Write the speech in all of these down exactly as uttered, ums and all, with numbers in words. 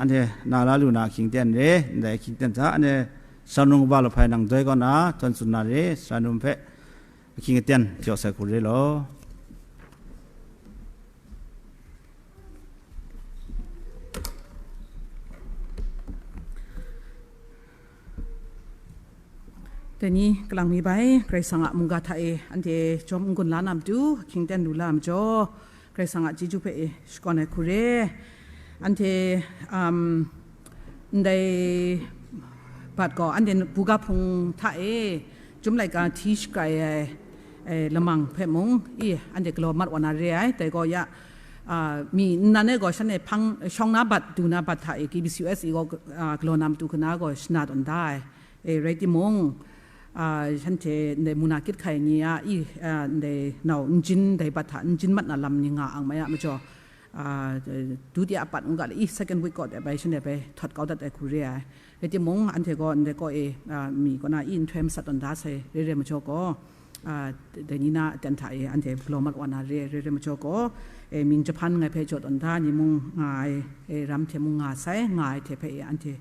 Anhte na la lu na ahkying aten re, ndai ahkying aten hta anhte shanglung kaba lahpai nang doi kaw na, htawn tsun na re, shanglung hpe ahkying aten jaw sai hku re law. Dai ni kalang mi bai, Karai Kasang a mungga hta e anhte jawm n-gun la na matu, ahkying aten lu la ai majaw, Karai Kasang a chyeju hpe e shakawn ai hku re. Anhte, um, ndai bat gaw, anhte buga hpung hta e, Chyum laika hti shakrai ai, e, lamang hpe mung, i, anhte galaw mat wa na re ai, dai gaw ya, a, mi nnan e gaw shanhte hpang, shawng na bat, du na bat hta e, K B C U S E gaw, a, galaw na matu hkana gaw shana tawn da ai. E, rai timung, a, shanhte ndai muna kyit hkai ni a, i, a, ndai nau n jin, ndai bat hta n jin mat na lam ni nga ang mai a majaw, a, dutia pat n ga le, i, second week kaw de bai, shanhte bai htawt kau dat ai hku re ai. Rai timung, anhte gaw ndai kaw e, a, mi kaw na i nhtoi masat tawn da sai re re majaw gaw, a, dai ni na aten hta e anhte galaw mat wa na re, re re majaw gaw, e, mying jahpan ngai hpe jaw tawn da ni mung nga ai, e, ram hte mung nga sai, nga ai hte hpe e anhte,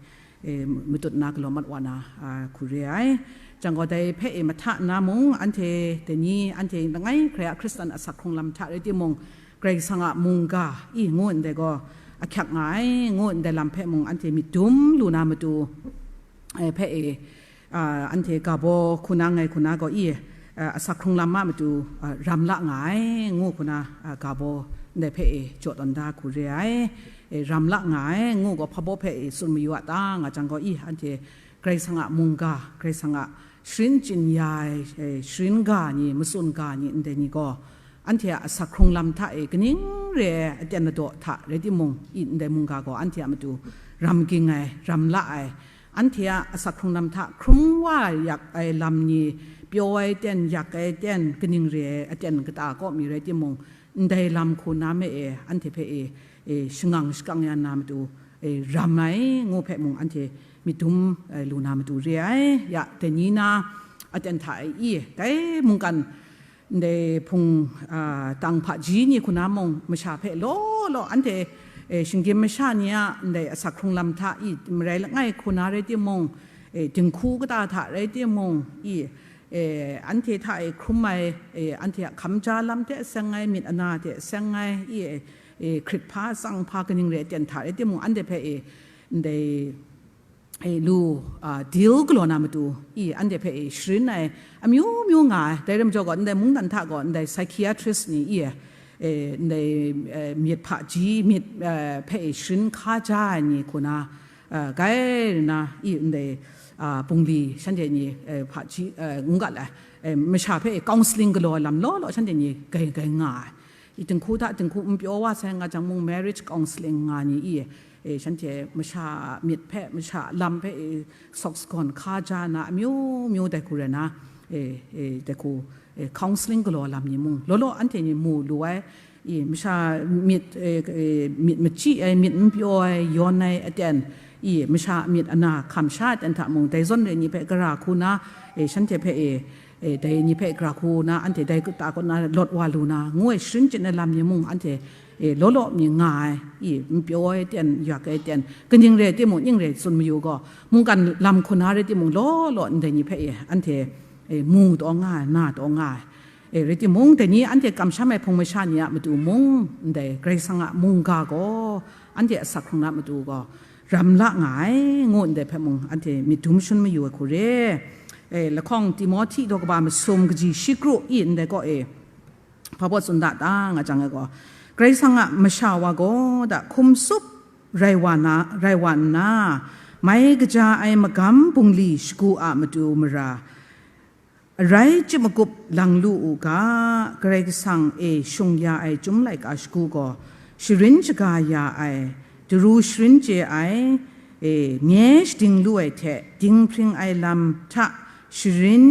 e, matut na galaw mat wa na, a, hku re ai. Jang gaw dai hpe e mahta nna mung, anhte dai ni, anhte langai hkrai a Hkristan asak hkrung lam hta rai timung, Karai Kasang a mungga, i, ngu ndai gaw, ahkyak nga ai, ngu ndai lam hpe mung, anhte myit dum lu na matu, e, hpe e, a, anhte ga baw hku na ngai hku na gaw, i, a, asak hkrung lam a matu, a, ram la nga ai, ngu hku na, a, ga baw ndai hpe e jaw tawn da hku re ai, e, ram la nga ai, ngu gaw hpa baw hpe e tsun mayu a ta nga jang gaw, i, anhte Karai Kasang a mungga, Karai Kasang a sharin chyin ya ai, e, sharin ga ni, matsun ga ni, ndai ni gaw, anhte a asak hkrung lam hta e kaning re ai aten ladaw hta rai timung, i, ndai mungga gaw anhte a matu ram ging ai, ram la ai, anhte a asak hkrung lam hta hkrum wa yak ai lam ni, pyaw ai aten, yak ai aten, kaning re ai aten kata kaw mi rai timung, ndai lam hku na me e, anhte hpe e, e, shangang shakang ya na matu, e, ram ai, ngu hpe mung anhte myit dum, e, lu na matu re ai. Ya, dai ni na aten hta e, i, dai mungkan ndai hpung, a, tang hpaji ni hku na mung masha hpe law law anhte, e, shinggyim masha ni a ndai asak hkrung lam hta i, marai langai hku na rai timung, e, dinghku kata hta rai timung i, e, anhte hta e hkrum ai, e, anhte a hkam ja lam hte seng ai, myit ana hte seng ai, i, e, hkrit hpa, tsang hpa, kaning re ai aten hta rai timung, anhte hpe e, ndai, e, lu, a, deal galaw na matu, i, anhte hpe e sharin ai, amyu myu nga ai, dai rai majaw gaw, ndai mungdan hta gaw, ndai psychiatrist ni, i, e, ndai, e, myit hpaji, myit, e, hpe e sharin hka ja ai ni hku na, e, gai na, i, ndai, a, bungli shanhte ni, e, hpaji, e, ngu ga lai, e, masha hpe e counselling galaw ai lam law law shanhte ni gai, gai nga ai. I dinghku hta dinghku n pyaw wa sai nga jang mung, marriage counselling nga ni i, e, shanhte masha a myit hpe, masha a lam hpe, e, sawk sagawn hka ja na amyu myu dai hku rai na, e, e, dai hku, e, counselling galaw lam ni mung, law law anhte ni mu lu ai, i, masha myit, e, e, myit machyi ai, myit n pyaw ai, yawn ai aten, i, masha myit ana hkam sha aten hta mung, dai zawn re ni hpe gara hku na, e, shanhte hpe, e, e, dai ni hpe gara hku na, anhte dai ta kaw na lawt wa lu na, ngu ai sharin chyin ai lam ni mung, anhte, e, law law mi nga ai, i, n pyaw ai aten, yak ai aten, kaning re ai timung, ning re ai tsun mayu gaw, mungkan lam hku na rai timung, law law ndai ni hpe, e, anhte, e, mu taw nga ai, na taw nga ai. E, rai timung, dai ni anhte kamsham ai hpung masha ni a matu mung, ndai Karai Kasang a mungga gaw, anhte asak hkrung na matu gaw, ram la nga ai, ngu ndai hpe mung, anhte myit dum shun mayu ai hku re. E, lahkawng Timohti daw kaba masum kaji shi kru i ndai kaw e, hpa baw tsun da ta nga jang ai gaw, Karai Kasang a masha wa gaw da hkum tsup rai wa na, rai wa nna, mai kaja ai magam bungli shagu a matu mara, arai chyip magup lang lu u ga, Karai Kasang e shung ya ai Chyum laika shagu gaw, sharin shaga ya ai, daru sharin chye ai, e, nye shading lu ai hte dinghpring ai lam hta sharin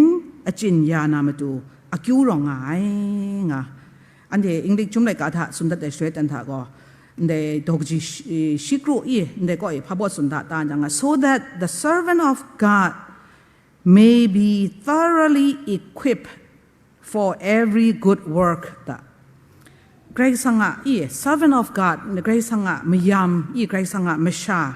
achyin ya na matu akyu rawng nga ai, nga. Anhte English Chyum laika hta tsun dat ai shaloi aten hta gaw, ndai daw kaji shi, shi kru i, ndai kaw e hpa baw tsun da ta jang, so that the servant of God may be thoroughly equipped for every good work, da. Karai Kasang a, i, servant of God, Karai Kasang a mayam, i, Karai Kasang a masha,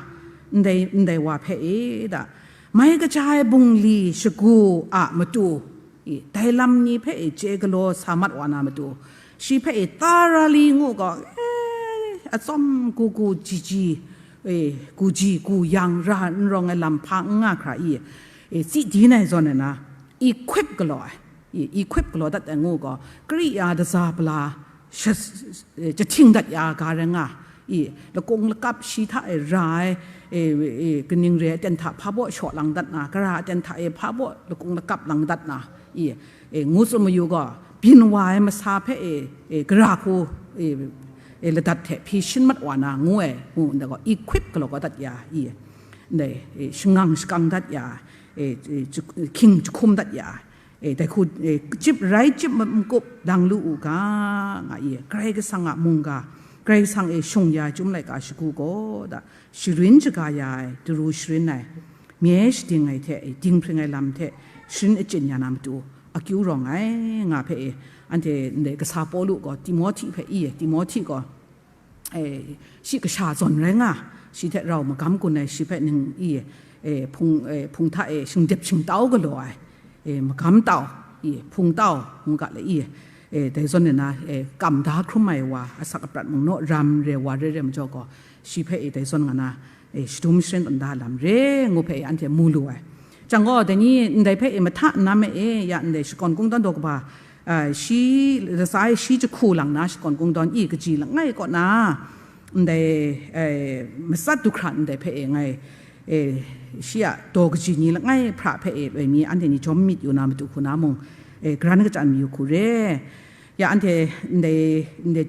ndai, ndai wa hpe, i, da, mai kaja ai bungli shagu a matu, i, dai lam ni hpe, i, chye galaw sa mat wa na matu, shi hpe, i, thoroughly ngu gaw, e, atsawm gu gu ji ji, e, gu ji gu yang ra n rawng ai lam hpa n nga hkra i, e, tsi di na ai zawn ai na, equip galaw ai, i, equip galaw dat ai ngu gaw, kari ya daza pala, sha-, e, jahting dat ya ga rai nga, i, lakung lakap shi hta e ra ai, e, e, kaning re ai aten hta hpa baw shaw lang dat na, kara aten hta e hpa baw lakung lakap lang dat na, i, e, ngu tsun mayu gaw, byin wa ai masa hpe, e, e, gara hku, e, e, ladat hte hpyi shin mat wa na ngu ai, ngu nda gaw, equip galaw dat ya, i, ndai, e, shangang shakang dat ya, e, e, ju-, hkying jahkum dat ya, e, dai hku, e, chyip rai chyip ma-, makup dang lu u ga, nga i, Karai Kasang a mungga, Karai Kasang e shung ya ai chyum laika shagu gaw, da, sharin shaga ya ai, daru sharin ai, mye shading ai hte, e, dinghpring ai lam hte, sharin achyin ya na matu, akyu rawng ai, nga hpe, e, anhte ndai kasa Pawlu gaw, Timohti hpe i, Timohti gaw, e, shi kasha zawn rai nga, shi hte rau magam gun ai, shi hpe ning i, e, hpung, e, hpung hta e shingdip shingtau galaw ai, e, magam tau, i, hpung tau, ngu ga le i, e, dai zawn e na, e, kam da hkrum ai wa, asak aprat mung naw ram re wa re re majaw gaw, shi hpe, e, dai zawn nga na, e, shadum sharin tawn da lam re, ngu hpe, e, anhte mu lu ai. Chyang gaw, dai ni ndai hpe, e, mahta n na me e, ya ndai shakawn kungdawn daw kaba, a, shi, latsa e shi jahku lang na shakawn kungdawn i kaji langai kaw na, ndai, e, matsat du hkra ndai hpe e ngai, e, shi a daw kaji ni langai hpra hpe e loi mi anhte ni jawm myit yu na matu hku na mung, e, garan kachyan mayu hku re. Ya anhte ndai, ndai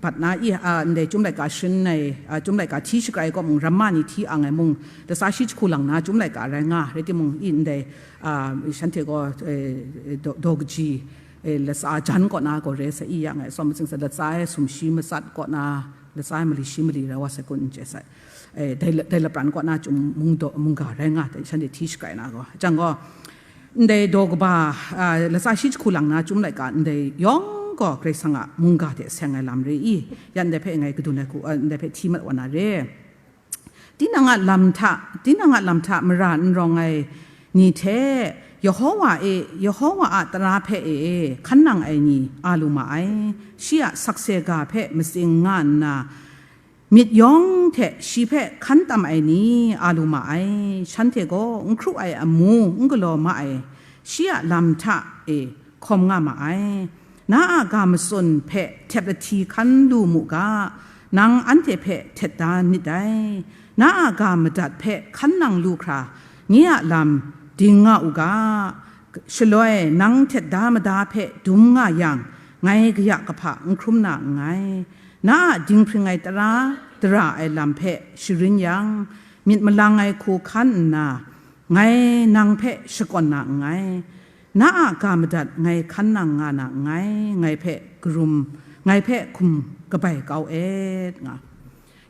bat na i, a, ndai chyum laika sharin ai, a, chyum laika hti shakrai kaw mung, ramma ni hti ang ai mung, latsa shi jahku lang na chyum laika rai nga, rai timung i ndai, a, shanhte gaw, e, daw, daw kaji, e, latsa jan kaw na gaw re sai i ya ngai, tsawm matsing sa latsa e sumshi matsat kaw na, latsa e mali shi mali rai wa sai kun n chye sai. E, dai la-, dai lapran kaw na chyum mung daw, mungga rai nga, dai shanhte hti shakrai na gaw. Chyang gaw, ndai daw kaba, a, latsa shi jahku lang na chyum laika ndai yawng gaw Karai Kasang a mungga hte seng ai lam re i, ya ndai hpe ngai kadun ai hku, a, ndai hpe hti mat wa na re. Tinang a lam hta, tinang a lam hta mara n rawng ai ni hte, Yehova e, Yehova a tara hpe e, hkan nang ai ni a lu ma ai. Shi a sakse ga hpe matsing nga nna, myit yawng hte shi hpe hkan tam ai ni a lu ma ai. Shanhte gaw n hkru ai amu n galaw ma ai. Shi a lam hta e hkawm nga ma ai. Na a ga matsun hpe htep lahti hkan lu mu ga, nang anhte hpe htet da nit dai. Na a ga madat hpe hkan nang lu hkra, nye a lam ding nga u ga, shaloi nang htet da mada hpe dum nga yang, ngai kaya kahpa n hkrum na nngai. Na a dinghpring ai tara dara ai lam hpe sharin yang, myit malang ai hku hkan nna, ngai nang hpe shakawn na nngai. Na a ga madat ngai hkan nang nga na nngai, ngai hpe karum, ngai hpe hkum kabai kau et nga.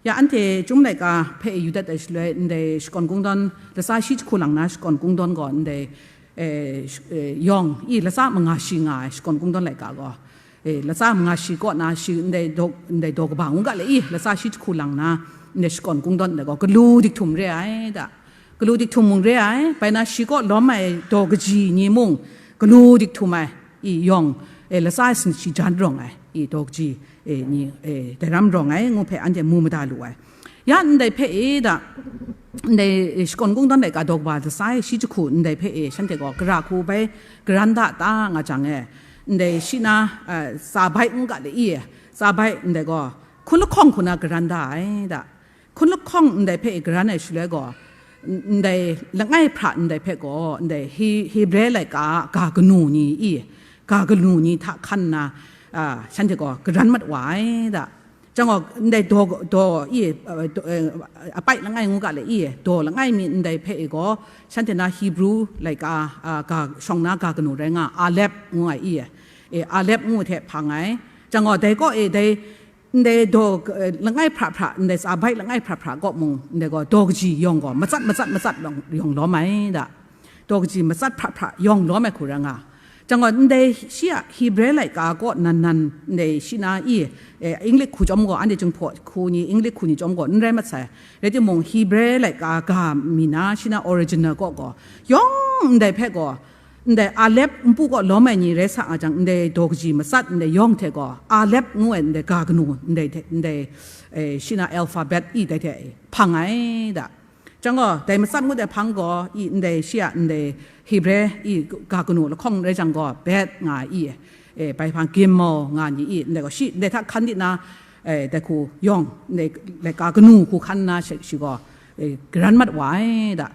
Ya anhte Chyum laika hpe yu dat ai shaloi, ndai shakawn kungdawn, latsa shi jahku lang na shakawn kungdawn gaw ndai, eh, sh-, eh, yawng, i latsa manga shi nga ai shakawn kungdawn laika gaw, eh, latsa manga shi kaw na shi ndai daw, ndai daw kaba ngu ga le i, latsa shi jahku lang na ndai shakawn kungdawn ndai gaw galu dik htum re ai da. Galu dik htum mung re ai, bai na shi kaw lawm ai daw kaji ni mung galu dik htum ai, i yawng, e, latsa e sin shi jan rawng ai, i daw kaji, e, ni, e, dai ram rawng ai, ngu hpe anhte mu mada lu ai. Ya ndai hpe e da, ndai, e, shakawn kungdawn laika daw kaba latsa e shi jahku ndai hpe e, shanhte gaw gara hku bai garan da ta nga jang e, ndai shi na, a, tsa bai ngu ga le i, tsa bai ndai gaw hkun lahkawng hku na garan da ai da. Hkun lahkawng ndai hpe e garan ai shaloi gaw, n-, ndai langai hpra ndai hpe gaw, ndai He-, Hebre laika a ga kanu ni i, ga kanu ni hta hkan nna, a, shanhte gaw garan mat wa ai da. Chyang gaw, ndai daw, daw i, a, daw, e, apai langai ngu ga le i, daw langai mi ndai hpe e gaw, shanhte na Hebru laika, a, ga, shawng na ga kanu rai nga, Alep ngu ai i, e, Alep ngu hte hpang ai. Chyang gaw, dai kaw e, dai, ndai daw, eh, langai hpra hpra, ndai tsa bai langai hpra hpra kaw mung, ndai gaw daw kaji yawng gaw, matsat, matsat, matsat yawng, yawng lawm ai da. Daw kaji matsat hpra hpra yawng lawm ai hku ra nga. Jang gaw, ndai shi a Hebre laika kaw nan nan, ndai shi na i, eh, English hku chyawm gaw, anhte Jinghpaw hku ni, English hku ni chyawm gaw, n rai mat sai. Rai timung, Hebre laika ga mi na, shi na original kaw gaw, yawng ndai hpe gaw, ndai Alep npu kaw lawm ai ni rai sa nga jang, ndai daw kaji matsat, ndai yawng hte gaw, Alep ngu ai ndai ga kanu, ndai hte, ndai, eh, shi na alphabet i dai hte hpang ai da. Jang gaw, dai matsat ngut ai hpang gaw, i ndai shi a ndai Hebre i ga kanu lahkawng rai jang gaw, bet nga ai i, e, bai hpang gimau nga ni i, ndai gaw shi, ndai hta hkan di na, e, dai hku yawng, ndai, ndai ga kanu hku hkan na shi, shi gaw, e, garan mat wa ai da.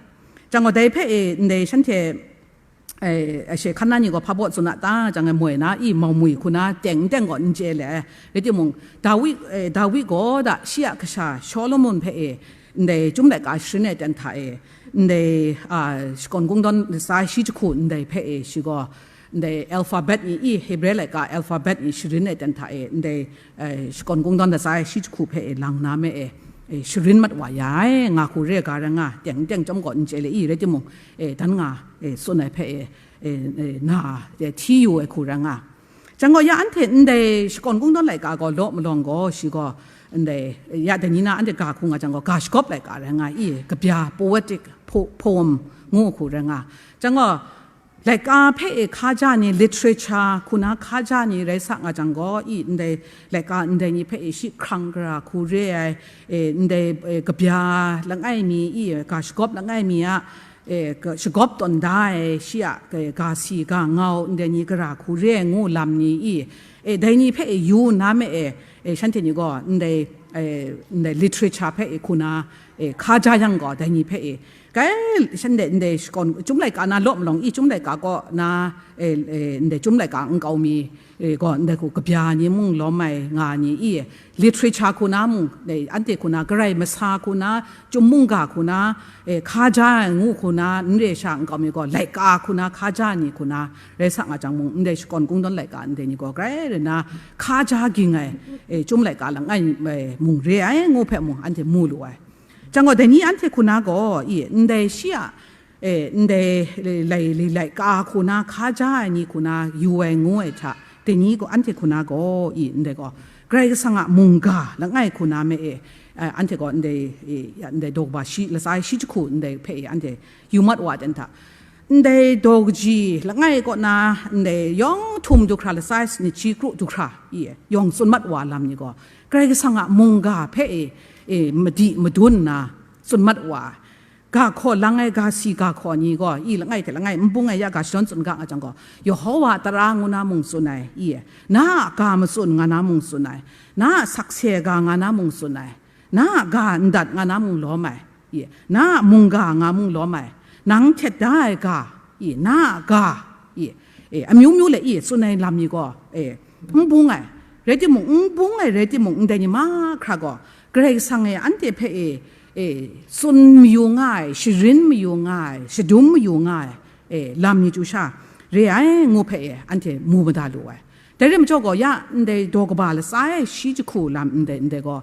Jang gaw, dai hpe e, ndai shanhte, e, ashe hkan na ni gaw hpa baw tsun a ta, jang e moi na i mau mwi hku na teng teng gaw n chye le ai. Rai timung, Dawi, e, Dawi gaw da shi a kasha Solomon hpe e, ndai Chyum laika sharin ai ten hta e, ndai, a, shakawn kungdawn latsa shi jahku ndai hpe e, shi gaw, ndai alphabet ni i, Hebre laika alphabet ni sharin ai ten hta e, ndai, e, shakawn kungdawn latsa shi jahku hpe e, lang na me e, e, sharin mat wa ya ai, nga hku re ga rai nga, teng teng chyawm gaw n chye le i, rai timung, e, dan nga, e, tsun ai hpe e, e, e, na, e, hti yu ai hku rai nga. Jang gaw, ya anhte ndai shakawn kungdawn laika gaw law malawng gaw, shi gaw, ndai, ya dai ni na anhte ga hku nga jang gaw, ga shagawp laika rai nga i, kabya, poetic po-, poem ngu hku rai nga. Jang gaw, laika hpe e hkaja ni, literature hku na hkaja ni rai sa nga jang gaw, i ndai laika ndai ni hpe e shi hkrang gara hku re ai, e, ndai, e, kabya langai mi i, ga shagawp langai mi a, e, ga, shagawp tawn da ai shi a, e, ga si ga ngau ndai ni gara hku re ai ngu lam ni i, e, dai ni hpe e yu na me e, e, shanhte ni gaw ndai, e, ndai literature hpe e hku na, e, hkaja yang gaw, dai ni hpe e, kai, shanhte ndai shakawn, Chyum laika na law malawng i, Chyum laika kaw na, e, e, ndai Chyum laika nkau mi, e, gaw, ndai hku kabya ni mung lawm ai nga ni i, literature hku na mung, e, anhte hku na, Karai masa hku na, Chyum mungga hku na, e, hkaja ai ngu hku na, n re sha nkau mi gaw, laika hku na, hkaja ni hku na, rai sa nga jang mung, ndai shakawn kungdawn laika ndai ni gaw, grai rai na, hkaja ging ai, e, Chyum laika langai, e, mung re ai ngu hpe mung, anhte mu lu ai. Jang gaw, dai ni anhte hku na gaw, i, ndai shi a, e, ndai lai, lai, laika hku na, hkaja ai ni hku na, yu ai ngu ai hta, dai ni gaw, anhte hku na gaw, i, ndai gaw, Karai Kasang a mungga langai hku na me e, e, anhte gaw ndai, e, ya, ndai daw kaba shi, latsa shi jahku ndai hpe e, anhte yu mat wa ten hta, ndai daw kaji langai kaw na, ndai yawng htum du hkra, latsa shi ni chi kru du hkra, i, yawng tsun mat wa lam ni gaw, Karai Kasang a mungga hpe e, e, madi madun nna tsun mat wa ai. Ga hkaw lang ai, ga si ga hkaw ni gaw, i langai hte langai, n bung ai ya ga shadawn tsun ga nga jang gaw, Yehowa a tara ngu na mung tsun ai, i, na a ga matsun nga na mung tsun ai, na a sakse ga nga na mung tsun ai, na a ga ndat nga na mung lawm ai, i, na a mungga nga mung lawm ai, nang htet da ai ga, i, na a ga, i, e, amyu myu le i tsun ai lam ni gaw, e, n bung ai, rai timung, n bung ai, rai timung, ndai ni mahkra gaw, Karai Kasang e anhte hpe e, e, tsun mayu nga ai, sharin mayu nga ai, shadum mayu nga ai, e, lam ni chyu sha re ai ngu hpe e, anhte mu mada lu ai. Dai rai majaw gaw, ya ndai daw kaba latsa ai shi jahku lam ndai, ndai gaw,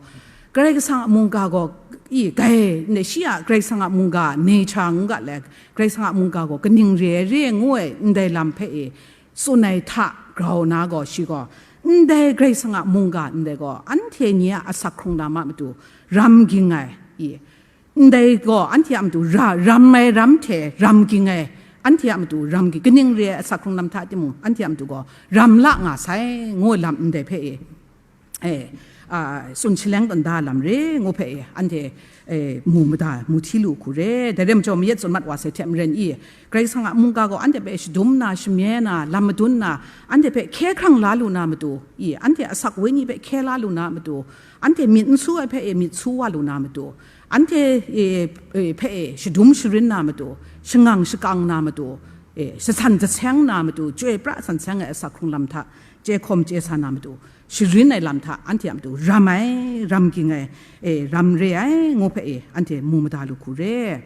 Karai Kasang a mungga gaw, i, gai, ndai shi a Karai Kasang a mungga nature ngu ga le, Karai Kasang a mungga gaw kaning re ai, re ai ngu ai, ndai lam hpe e, tsun ai hta grau na gaw, shi gaw, ndai Karai Kasang a mungga ndai gaw, anhte ni a asak hkrung lam a matu ram ging ai, i, ndai gaw, anhte a matu ra, ram ai ram hte ram ging ai, anhte a matu ram ging, kaning re ai asak hkrung lam hta timung, anhte a matu gaw ram la nga sai, ngu lam ndai hpe e, e, a, tsun shaleng tawn da lam re ngu hpe e, anhte, e, mu mada, mu hti lu hku re. Dai rai majaw, mayat tsun mat wa sai hte maren i, Karai Kasang a mungga gaw anhte hpe shadum na, shamye na, lam madun na, anhte hpe hkye hkrang la lu na matu, i, anhte asak wenyi hpe hkye la lu na matu, anhte myit n su ai hpe e myit su wa lu na matu, anhte, e, e, hpe e shadum sharin na matu, shangang shakang na matu, e, shasan jaseng na matu, chyoi pra san seng ai asak hkrung lam hta, chye hkawm chye sa na matu, sharin ai lam hta anhte a matu ram ai, ram ging ai, e, ram re ai, ngu hpe e, anhte mu mada lu hku re.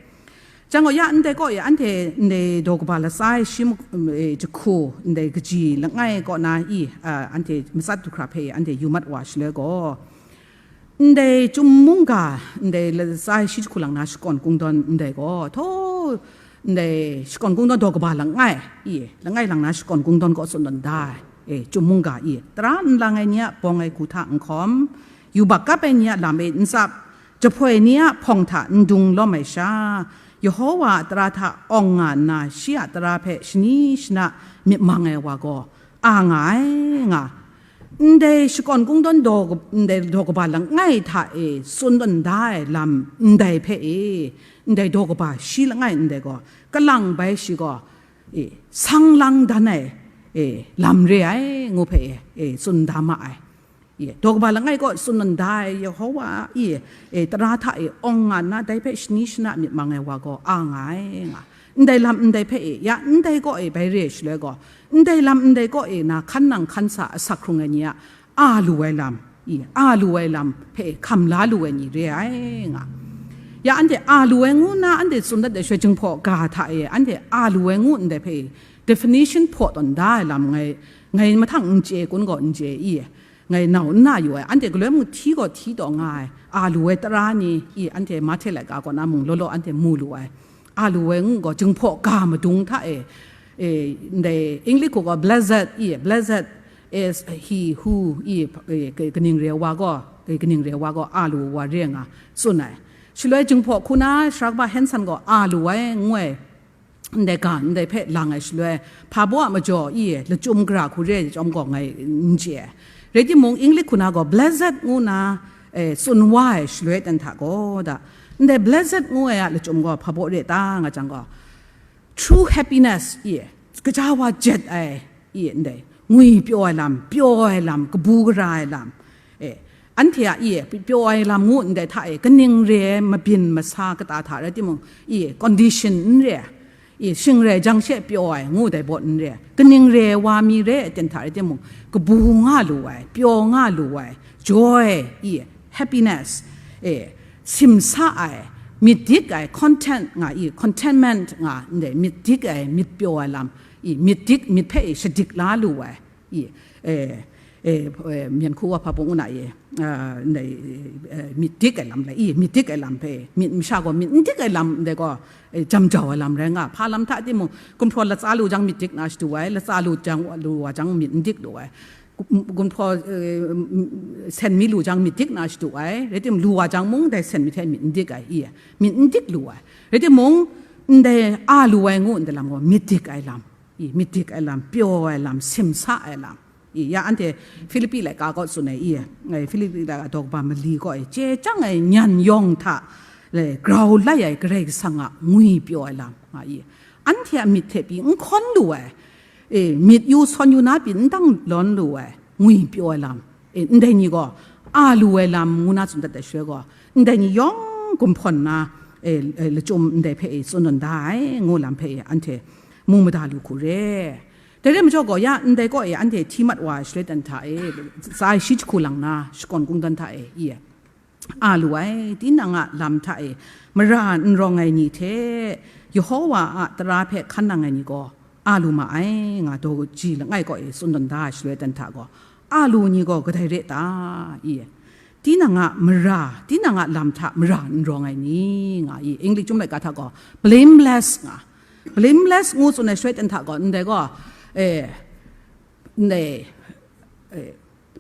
Jang gaw, ya ndai kaw e, anhte ndai daw kaba latsa ai shi ma-, e, jahku, ndai kaji langai kaw na i, a, anhte matsat du hkra hpe e, anhte yu mat wa shaloi gaw, ndai Chyum mungga, ndai latsa ai shi jahku lang na shakawn kungdawn ndai gaw, htaw, ndai shakawn kungdawn daw kaba langai, i, langai lang na shakawn kungdawn kaw tsun tawn da ai, e, chyum mungga, i, tara n lang ai ni a bawng ai hku hta n hkawm, yubak kap ai ni a lam e n tsap, jahpoi ni a hpawng hta n dung lawm ai sha, Yehowa a tara hta awng nga nna, shi a tara hpe shani shana myit mang ai wa gaw, a nga ai, nga. Ndai shakawn kungdawn daw, ndai daw kaba langai hta e tsun tawn da ai lam ndai hpe e, ndai daw kaba shi langai ndai gaw, kalang bai shi gaw, e, sang lang dan ai, e, lam re ai, ngu hpe e, e, tsun da ma ai. E, daw kaba langai kaw tsun tawn da ai, Yehowa, e, e, tara hta e awng nga nna, dai hpe shani shana myit mang ai wa gaw, a nga ai, nga. Ndai lam ndai hpe e, ya, ndai kaw e bai re ai shaloi gaw, ndai lam ndai kaw e na hkan nang hkan sa asak hkrung ai ni a, a lu ai lam, i, a lu ai lam hpe hkam la lu ai ni re ai, nga. Ya, anhte a lu ai ngu nna anhte tsun dat ai shaloi, Jinghpaw ga hta e anhte a lu ai ngu ndai hpe definition hpaw tawn da ai lam ngai, ngai mahtang n chye, kun gaw n chye, i, ngai nau n na yu ai, anhte galoi mung hti gaw hti taw nga ai, a lu ai tara ni, i, anhte Mahte laika kaw na mung law law anhte mu lu ai. A lu ai ngu gaw, Jinghpaw ga madung hta e, e, ndai English hku gaw blessed, i, blessed is he who, i, e, ka-, kaning re ai wa gaw, e, kaning re ai wa gaw, a lu ai wa re nga, tsun ai. Shaloi Jinghpaw hku na sara kaba Henson gaw a lu ai, ngu ai, ndai ga, ndai hpe lang ai shaloi, hpa baw a majaw, i, lachyum gara hku re ai chyawm gaw ngai n chye ai. Rai timung, English hku na gaw blessed ngu na, e, tsun wa ai shaloi ten hta gaw da, ndai blessed ngu ai a lachyum gaw hpa baw re ta nga jang gaw, true happiness, i, kaja wa jet ai, i, ndai, ngwi pyaw ai lam, pyaw ai lam, kabu gara ai lam, e, anhte a, i, pyaw ai lam ngu ndai hta e, kaning re ai mabyin masa kata hta rai timung, i, condition n re ai, i, shing rai jang she pyaw ai ngu dai baw n re ai, kaning re ai wa mi re ai ten hta rai timung, kabu nga lu ai, pyaw nga lu ai, joy, i, happiness, e, simsa ai, myit dik ai, content nga, i, contentment nga, ndai myit dik ai, myit pyaw ai lam, i, myit dik, myit hpe, i, shadik la lu ai, i, e, e, e, myen hku wa hpa pung u na, i, a, ndai, e, myit dik ai lam le, i, myit dik ai lam hpe, myit masha gaw myit n dik ai lam ndai gaw, e, jam jau ai lam rai nga, hpa lam hta timung, gumhpraw latsa lu jang myit dik na shadu ai, latsa lu jang, lu wa jang myit n dik lu ai. Gum-, gumhpraw, eh, sen mi lu jang myit dik na shadu ai, rai timung, lu wa jang mung dai sen mi hte myit n dik ai, i, myit n dik lu ai. Rai timung, ndai a lu ai ngu ndai lam gaw, myit dik ai lam, i, myit dik ai lam, pyaw ai lam, simsa ai lam, i, ya anhte Philippi laika kaw tsun ai, i, eh, Philippi laika daw kaba mali kaw, i, chye chyang ai nyan yawng hta, le, grau lai ai Karai Kasang a ngwi pyaw ai lam, nga, i, anhte a myit hte pyi n hkawn lu ai, e, myit yu sawn yu na pyi n dang lawn lu ai, ngwi pyaw ai lam, e, ndai ni gaw, a lu ai lam ngu na tsun dat ai shaloi gaw, ndai ni yawng gumhpraw nna, e, e, lachyum ndai hpe, e, tsun tawn da ai, ngu lam hpe, e, anhte mung mada lu hku re. Dai re majaw gaw, ya ndai kaw, e, anhte hti mat wa ai shaloi dan hta e, tsa ai shi jahku lang na, shakawn kungdawn hta e, i, a lu ai, tinang a lam hta e mara n rawng ai ni hte Yehowa a tara hpe hkan nang ai ni gaw a lu ma ai, nga daw ji langai kaw e tsun tawn da ai shaloi dan hta gaw, a lu ni gaw kadai re ta? I, tinang a mara, tinang a lam hta mara n rawng ai ni, nga i, English chyum laika hta gaw blameless nga, blameless ngu tsun ai shaloi dan hta gaw, ndai gaw, e, ndai, e,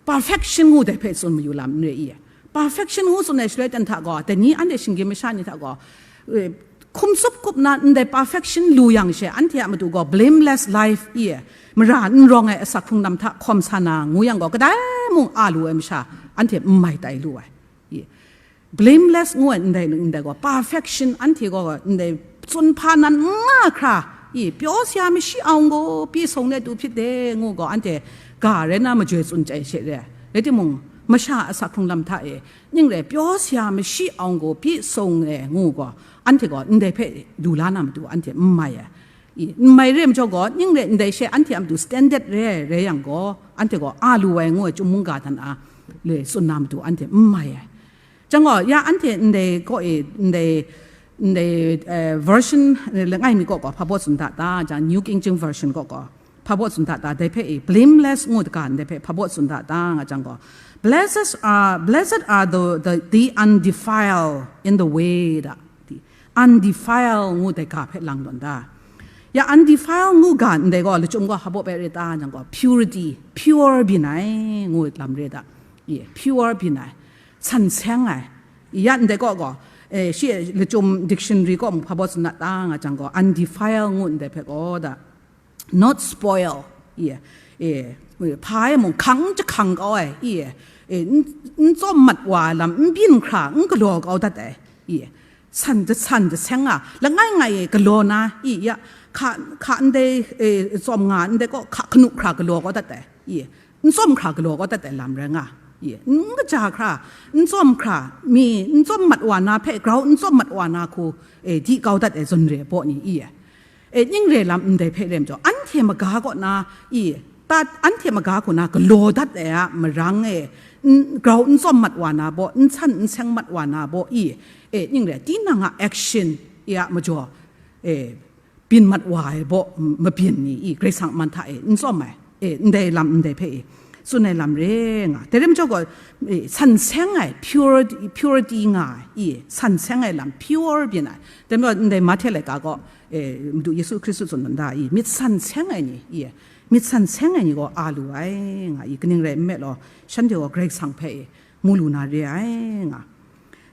perfection ngu dai hpe tsun mayu lam n re i. Perfection ngu tsun ai shaloi dan hta gaw, dai ni anhte shinggyim masha ni hta gaw, e, hkum tsup kup na ndai perfection lu yang she, anhte a matu gaw blameless life i, mara n rawng ai asak hkrung lam hta hkawm sa na ngu yang gaw, kadai mung a lu ai masha, anhte n mai tai lu ai. I, blameless ngu ai ndai, ndai gaw, perfection, anhte gaw ndai tsun hpa nan n nga hkra, i, pyaw sha mashi awng gaw, pyi sung de tu hpit de, ngu gaw, anhte ga rai na majoi tsun chyai she re. Rai timung, masha asak hkrung lam hta e, ning rai pyaw sha mashi awng gaw, pyi sung e, ngu gaw, anhte gaw ndai hpe du la na matu, anhte n mai ai. I, n mai re majaw gaw, ning re ndai she anhte a matu standard re ai rai yang gaw, anhte gaw a lu ai ngu ai chyum mungga hta na le tsun na matu anhte n mai ai. Jang gaw, ya anhte ndai kaw e, ndai, ndai, eh, version, eh, langai mi kaw gaw, hpa baw tsun da ta, jang New King James Version kaw gaw, hpa baw tsun da ta, dai hpe e, blameless ngu daga, ndai hpe hpa baw tsun da ta, nga jang gaw, "Blessed are, blessed are the, the, the undefiled in the way," da. Di, undefile ngu dai ga hpe lang tawn da. Ya undefile ngu ga ndai gaw lachyum gaw hpa baw bai re ta jang gaw purity, pure byin ai ngu lam re da. Ye, pure byin ai, san seng ai. Ya ndai gaw gaw, eh, shi lachyum dictionary gaw mung hpa baw tsun na ta nga jang gaw undefile ngu ndai hpe gaw da. Not spoil, i, e, hpa e mung hkang jahkang kau ai, i, e, n, n tsawm mat wa ai lam, n byin hkra, n galaw kau dat ai, i, san da san da seng nga, langai ngai e galaw na, i, ya, hka, hka ndai, e, tsawm nga, ndai kaw, hka hkanu hkra galaw kau dat ai, i, n tsawm hkra galaw kau dat ai lam rai nga, i, n kaja hkra, n tsawm hkra, mi, n tsawm mat wa na hpe, grau n tsawm mat wa na hku, e, di kau dat ai zawn re baw ni, i, e, ning re lam ndai hpe rem jaw, anhte maga kaw na, i, tat, anhte maga kaw na galaw dat ai a marang e, n, grau n tsawm mat wa na baw, n san n seng mat wa na baw, i, e, ning re, tinang a action, i, a majaw, e, byin mat wa ai baw, m, mabyin ni, i, Karai Kasang man hta e, n tsawm ai, e, ndai lam ndai hpe, i, tsun ai lam re nga. Dai rai majaw gaw, e, san seng ai, purity, purity nga ai, i, san seng ai lam, pure byin ai. Dai majaw ndai Mahte laika gaw, e, Madu Yesu Hkristu tsun dan da, i, myit san seng ai ni, i, myit san seng ai ni gaw a lu ai, nga, i, kaning rai nme law, shanhte gaw Karai Kasang hpe, i, mu lu na re ai, nga.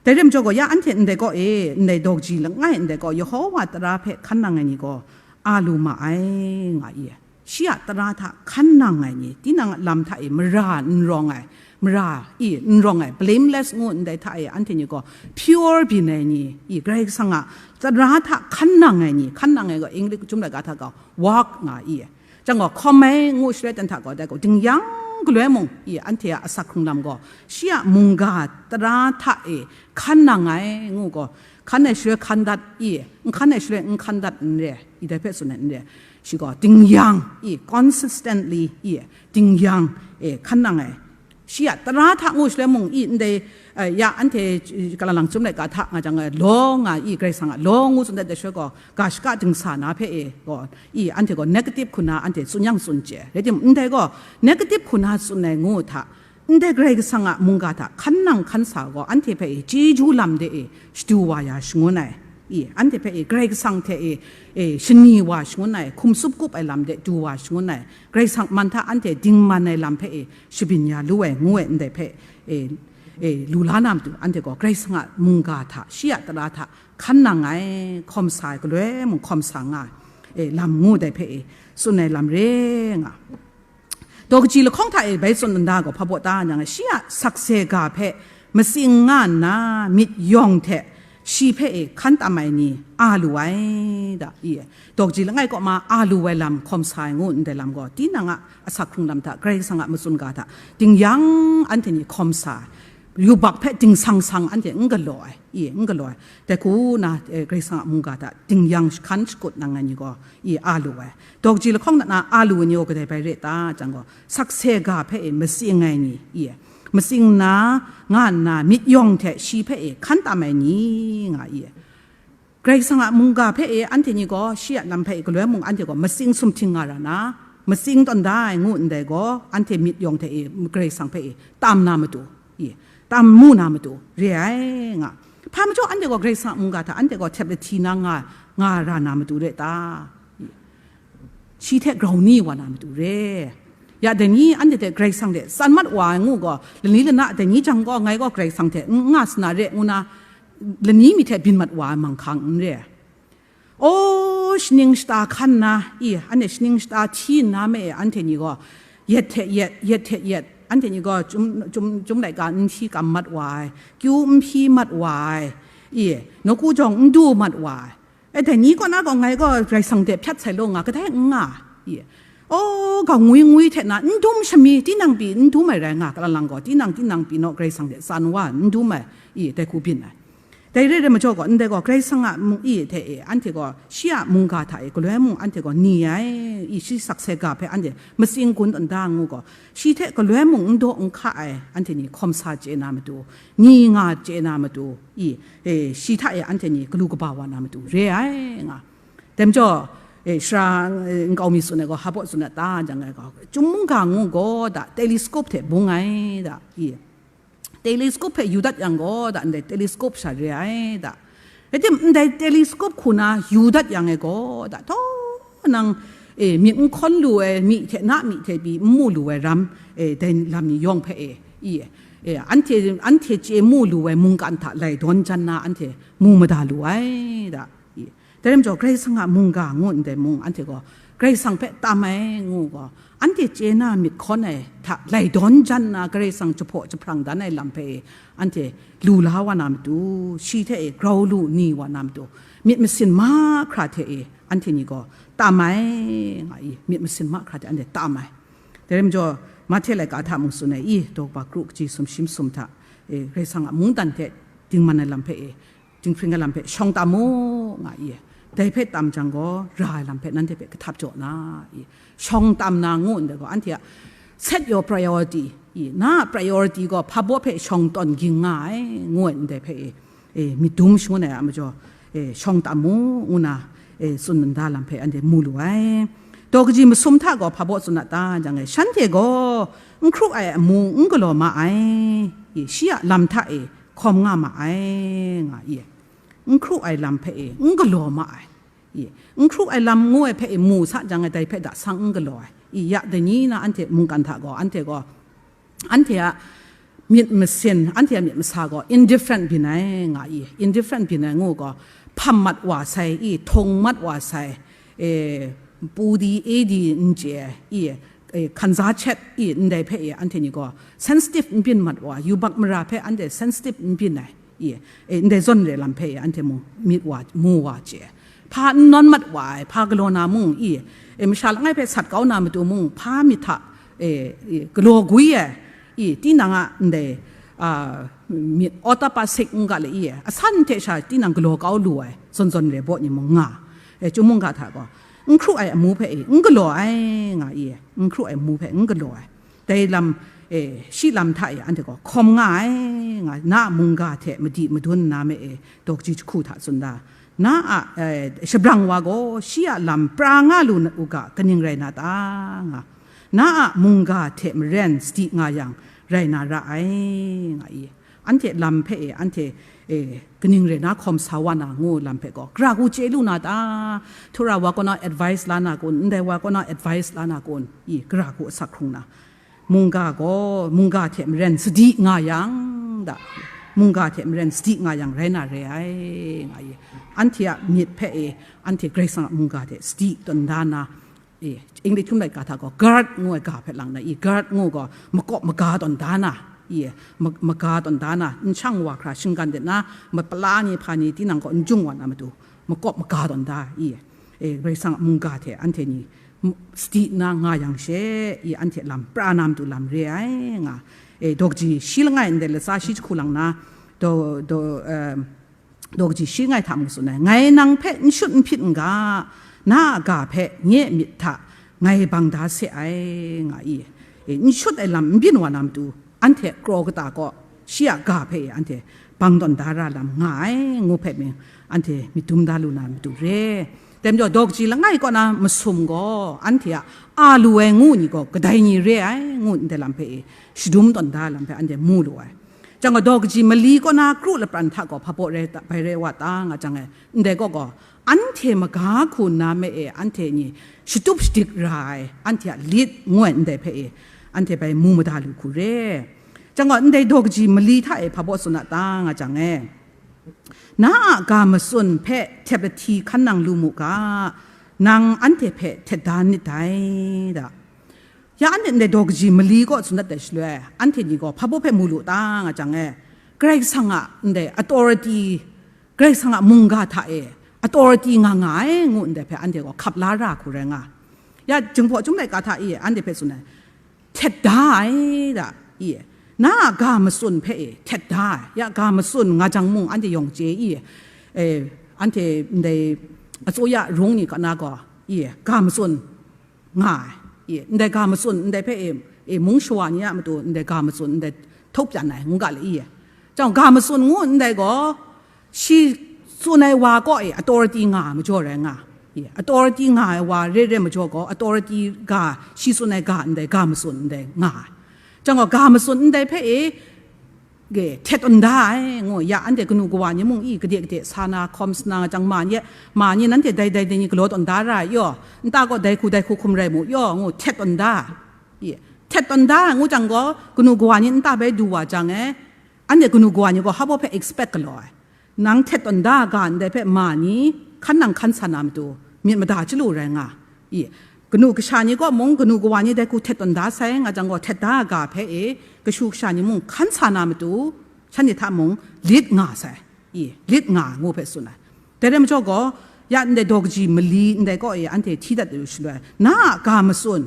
Dai rai majaw gaw, ya anhte ndai kaw e, ndai daw kaji langai ndai kaw, Yehova tara hpe hkan nang ai ni gaw, a lu ma ai, nga, i. Shi a tara hta hkan nang ai ni, tinang a lam hta e mara n rawng ai, mara, i, n rawng ai, blameless ngu ndai hta e anhte ni gaw pure byin ai ni, i, Karai Kasang a tara hta hkan nang ai ni, hkan nang ai gaw English chyum laika hta gaw walk nga, i, jang gaw hkawm ai ngu shaloi dan hta gaw, dai gaw dingyang galoi mung, i, anhte a asak hkrung lam gaw shi a mungga tara hta e hkan nang ai ngu gaw, hkan ai shaloi hkan dat, i, n hkan ai shaloi n hkan dat n re, i, dai hpe tsun ai n re. Shi gaw dingyang, i, consistently, i, dingyang, e, hkan nang ai. Shi a tara hta ngu shaloi mung, i, ndai, eh, ya anhte, eh, kalang lang chyum laika hta nga jang, eh, law nga, i, Karai Kasang a law ngu tsun dat ai shaloi gaw, ga shaka dingsa na hpe, e, gaw, i, anhte gaw negative hku na anhte tsun yang tsun chye. Rai timung, ndai gaw negative hku na tsun ai ngu hta, ndai Karai Kasang a mungga hta hkan nang hkan sa gaw, anhte hpe, e, chyeju lam de, e, shadu wa ya shangun ai. I, anhte hpe, e, Karai Kasang hte, e, e, shani wa shangun ai, hkum tsup kup ai lam de du wa shangun ai, Karai Kasang man hta anhte dingman ai lam hpe, e, shabyin ya lu ai, ngu ai ndai hpe, e, e, lu la na matu, anhte gaw Karai Kasang a mungga hta, shi a tara hta, hkan nang ai, hkawm sa ai, galoi mung hkawm sa nga ai, e, lam ngu dai hpe, e, tsun ai lam re nga. Daw kaji lahkawng hta e bai tsun nna gaw hpa baw ta nang, shi a sakse ga hpe matsing nga nna myit yawng hte shi hpe e hkan tam ai ni a lu ai da, i, daw kaji langai kaw ma a lu ai lam hkawm sa ai ngu ndai lam gaw, tinang a asak hkrung lam hta, Karai Kasang a matsun ga hta, dingyang anhte ni hkawm sa ai, yubak hpe dingsang sang anhte n galaw ai, i, n galaw ai. Dai hku na, e, Karai Kasang a mungga hta dingyang jahkan shakut nang ai ni gaw, i, a lu ai. Daw kaji lahkawng na a lu ai ni gaw kadai bai re ta jang gaw, sakse ga hpe, e, matsing ai ni, i, matsing na, nga nna myit yawng hte shi hpe, e, hkan tam ai ni, nga, i. Karai Kasang a mungga hpe, e, anhte ni gaw shi a lam hpe, e, galoi mung anhte gaw matsing sumhting nga ra na, matsing tawn da ai ngu ndai gaw, anhte myit yawng hte, e, Karai Kasang hpe, e, tam na matu, i, tam mu na matu re ai nga. Hpa majaw anhte gaw Karai Kasang a mungga hta anhte gaw htep lahti na nga, nga ra na matu re ta? Shi hte grau ni wa na matu re. Ya dai ni anhte hte Karai Kasang hte tsan mat wa ai ngu gaw, lani lana dai ni jang gaw ngai gaw Karai Kasang hte n nga sa na re ngu na, lani mi hte byin mat wa ai manghkang n re. O, shaning shata hkan na, i, anhte shaning shata hti nna me e, anhte ni gaw, yet hte yet, yet hte yet, anhte ni gaw, chyum, chyum, chyum laika n hti kam mat wa ai, kyu n hpyi mat wa ai, i, nawku jawng n du mat wa ai. E, dai ni kaw na gaw, ngai gaw Karai Kasang de hpyat sai law nga, kadai n nga, i. O, ga ngwi ngwi hte na, n dum shami, tinang pyi n dum ai rai nga, kalang lang gaw, tinang, tinang pyi naw, Karai Kasang de tsan wa, n dum ai, i, dai hku byin ai. Dai re ai majaw gaw, ndai gaw, Karai Kasang a mung, i hte e, anhte gaw, shi a mungga hta e, galoi mung anhte gaw ni ai, i, shi sakse ga hpe anhte matsing gun tawn da ngu gaw, shi hte galoi mung n daw n hka ai, anhte ni hkawm sa chye na matu, ni nga chye na matu, i, e, shi hta e, anhte ni galu kaba wa na matu, re ai nga. Dai majaw, e, sara, e, nkau mi tsun ai gaw, hpa baw tsun ai ta jang ai gaw, chyum mungga ngu gaw da, telescope hte bung ai da, i. Telescope hpe yu dat yang gaw, da ndai telescope sha re ai da. Rai tim, ndai telescope hku na yu dat yang e gaw, da, taw nang, e, myit n hkawn lu ai, myi hte na myi hte pyi n mu lu ai ram, e, dai lam ni yawng hpe, e, i, e, anhte, anhte chye mu lu ai mungkan hta lai dawn jan na anhte mu mada lu ai, da, i. Dai rai majaw, Karai Kasang a mungga ngu ndai mung, anhte gaw Karai Kasang hpe tam ai ngu gaw, anhte chye na myit hkawn ai hta lai dawn jan na, Karai Kasang jahpaw jahprang dan ai lam hpe anhte lu la wa na matu, shi hte e grau lu ni wa na matu, myit masin mahkra hte e anhte ni gaw tam ai, nga i, myit masin mahkra hte anhte tam ai. Dai rai majaw, Mahte laika hta mung tsun ai, i, daw kaba kru kaji sumshi masum hta, e, Karai Kasang a mungdan hte dingman ai lam hpe e, dinghpring ai lam hpe shawng tam mu, nga i. Dai hpe tam jang gaw, ra ai lam hpe nanhte hpe kahtap jaw na, i, shawng tam na ngu ndai gaw, anhte a set your priority, i, na a priority gaw hpa baw hpe shawng tawn ging nga ai, ngu ai ndai hpe, i, e, myit dum shangun ai a majaw, e, shawng tam mu, ngu na, e, tsun nda lam hpe anhte mu lu ai. Daw kaji masum hta gaw hpa baw tsun a ta, jang e, shanhte gaw n hkru ai amu n galaw ma ai, i, shi a lam hta e hkawm nga ma ai, nga i. N hkru ai lam hpe e n galaw ma ai, i, n hkru ai lam ngu ai hpe e mu sa jang e, dai hpe da sang n galaw ai, i, ya dai ni na anhte mungkan hta gaw, anhte gaw, anhte a myit masin, anhte a myit masa gaw indifferent byin ai, nga i, indifferent byin ai ngu gaw, hpam mat wa sai, i, htawng mat wa sai, e, pu di, e di n chye ai, i, e, hkanza chet, i, ndai hpe, i, anhte ni gaw sensitive n byin mat wa, yubak mara hpe anhte sensitive n byin ai, i, e, ndai zawn re lam hpe, i, anhte mu, myit wa, mu wa chye ai. Hpa n nawn mat wa ai, hpa galaw na mung, i, e, masha langai hpe sat kau na matu mung, hpa myit hta, e, e, galaw gwi ai, i, tinang a ndai, a, myit otapasik n ga le, i, asan hte sha tinang galaw kau lu ai, zawn zawn re baw ni mung nga, e, chyum mungga hta gaw, n hkru ai amu hpe, i, n galaw ai, nga i, n hkru ai amu hpe n galaw ai. Dai lam, e, shi lam hta e anhte gaw hkawm nga ai, nga, na a mungga hte madi madun nna me e, daw kaji jahku hta tsun da, na a, e, shabrang wa gaw shi a lam pra nga lu u ga, kaning rai na ta, nga, na a mungga hte maren sadi nga yang, rai na ra ai, nga i. Anhte lam hpe e, anhte, e, kaning rai na hkawm sa wa na ngu lam hpe gaw, gara hku chye lu na ta, Htara wa kaw na advice la na kun, ndai wa kaw na advice la na kun, i, gara hku asak hkrung na, mungga gaw, mungga hte maren sadi nga yang, da, mungga hte maren sadi nga yang rai na re ai, nga i. Anhte a myit hpe e, anhte Karai Kasang a mungga hte sadi tawn da na, e, English htum laika hta gaw, guard ngu ai ga hpe lang na, i, guard ngu gaw, makawp maga tawn da na, i, ma-, maga tawn da na, n shang wa hkra shinggan de na, mapala ni hpa ni tinang gaw n jung wa na matu, makawp maga tawn da, i, e, Karai Kasang a mungga hte anhte ni, m-, sadi nna nga yang she, i, anhte lam pra na matu lam re ai, nga, e, daw kaji shi langai ndai latsa shi jahku lang na, daw, daw, em, daw kaji shi langai hta mung tsun ai, ngai nang hpe n shut n hpyit n ga, na a ga hpe nye myit hta ngai bang da se ai, nga i. E, n shut ai lam n byin wa na matu, anhte kraw kata kaw, shi a ga hpe anhte bang tawn da ra lam nga ai, ngu hpe myit, anhte myit dum da lu na matu re. Dai majaw, daw kaji langai kaw na masum gaw, anhte a a lu ai ngu ni gaw, kadai ni re ai, ngu ndai lam hpe e, shadum tawn da lam hpe anhte mu lu ai. Chyang gaw, daw kaji mali kaw na kru lapran hta gaw hpa baw rai ta, bai rai wa ta, nga jang e, ndai kaw gaw, anhte maga hku nna me e, anhte ni shatup shadik ra ai, anhte a lit ngu ai ndai hpe e, anhte bai mu mada lu hku re. Chyang gaw, ndai daw kaji mali hta e hpa baw tsun a ta, nga jang e, na a ga matsun hpe htep lahti hkan nang lu mu ga, nang anhte hpe htet da nit dai, da. Ya anhte ndai daw kaji mali kaw tsun dat ai shaloi, anhte ni gaw hpa baw hpe mu lu ta, nga jang e, Karai Kasang a ndai authority, Karai Kasang a mungga hta e authority nga nga ai, ngu ndai hpe anhte gaw hkap la ra hku rai nga. Ya, Jinghpaw Chyum laika hta i, anhte hpe tsun ai, htet da ai, da, i, na a ga matsun hpe e htet da ai, ya, ga matsun nga jang mung, anhte yawng chye i, e, anhte ndai atsuya rung ni kaw na gaw, i, ga matsun nga ai, i, ndai ga matsun, ndai hpe e, e, mung shawa ni a matu, ndai ga matsun, ndai htawk pyan ai, ngu ga le, i, chyang ga matsun ngu ndai gaw, shi tsun ai wa kaw e authority nga ai majaw rai nga, i, authority nga ai wa re re majaw gaw, authority ga, shi tsun ai ga ndai, ga matsun ndai nga ai. Chyang gaw, ga matsun ndai hpe e, ge, htet tawn da ai, ngu, ya anhte kanu kawa ni mung, i, gade gade sa na, hkawm sa na, jang ma ni, ma ni nanhte dai dai dai ni galaw tawn da ra ai yaw, nta gaw dai hku dai hku hkum rai mu yaw, ngu, htet tawn da, i, htet tawn da, ngu jang gaw, kanu kawa ni nta bai du wa jang e, anhte kanu kawa ni gaw hpa baw hpe expect galaw ai. Nang htet tawn da ga ndai hpe ma ni, hkan nang hkan sa na matu, myit mada chyalu rai nga, i, kanu kasha ni kaw mung, kanu kawa ni dai hku htet tawn da sai nga jang gaw, htet da ga hpe e, kashu kasha ni mung hkan sa na matu, shanhte hta mung lit nga sai, i, lit nga ngu hpe tsun ai. Dai rai majaw gaw, ya ndai daw kaji mali ndai kaw e anhte hti dat lu shaloi, na a ga matsun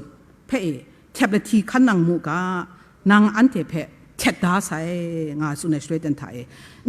hpe e, htep lahti hkan nang mu ga, nang anhte hpe htet da sai, nga tsun ai shaloi ten hta e,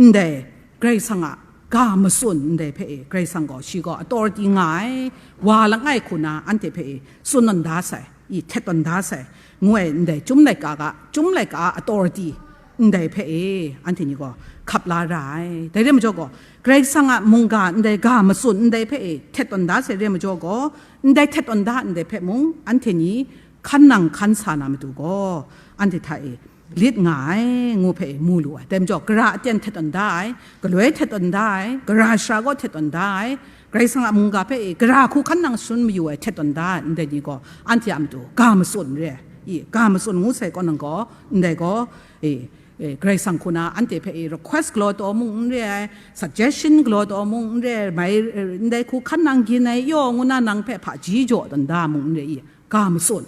ndai Karai Kasang a ga matsun ndai hpe e, Karai Kasang gaw, shi gaw authority nga ai, wa langai hku na anhte hpe e, tsun tawn da sai, i, htet tawn da sai, ngu ai ndai, Chyum laika ga, Chyum laika a authority ndai hpe e, anhte ni gaw hkap la ra ai. Dai rai majaw gaw, Karai Kasang a mungga ndai ga matsun ndai hpe e, htet tawn da sai rai majaw gaw, ndai htet tawn da ndai hpe mung, anhte ni hkan nang hkan sa na matu gaw, anhte hta e lit nga ai, ngu hpe e mu lu ai. Dai majaw, gara aten htet tawn da ai, galoi htet tawn da ai, gara shara gaw htet tawn da ai, Karai Kasang a mungga hpe e, gara hku hkan nang shangun mayu ai htet tawn da ai, ndai ni gaw, anhte a matu ga matsun re ai, i, ga matsun ngu sai kaw nang gaw, ndai gaw, e, e, Karai Kasang hku na anhte hpe e request galaw taw mung n re ai, suggestion galaw taw mung n re ai, mai, e, ndai hku hkan nang gyin ai yaw ngu na nang hpe hpaji jaw tawn da mung n re i, ga matsun,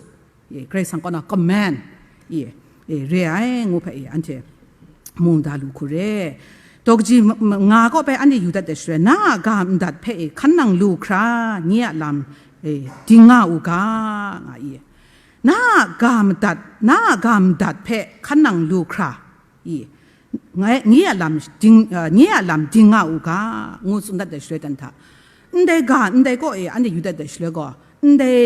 e, Karai Kasang kaw na command, e, e, re ai ngu hpe e, anhte mu da lu hku re. Daw kaji m-, m-, nga kaw bai anhte yu dat ai shaloi, na a ga madat hpe e hkan nang lu hkra, nye a lam, e, ding nga u ga, nga i. Na a ga madat, na a ga madat hpe hkan nang lu hkra, i, ngai, nye a lam ding, eh, nye a lam ding nga u ga, ngu tsun dat ai shaloi dan hta, ndai ga, ndai kaw e anhte yu dat ai shaloi gaw, ndai,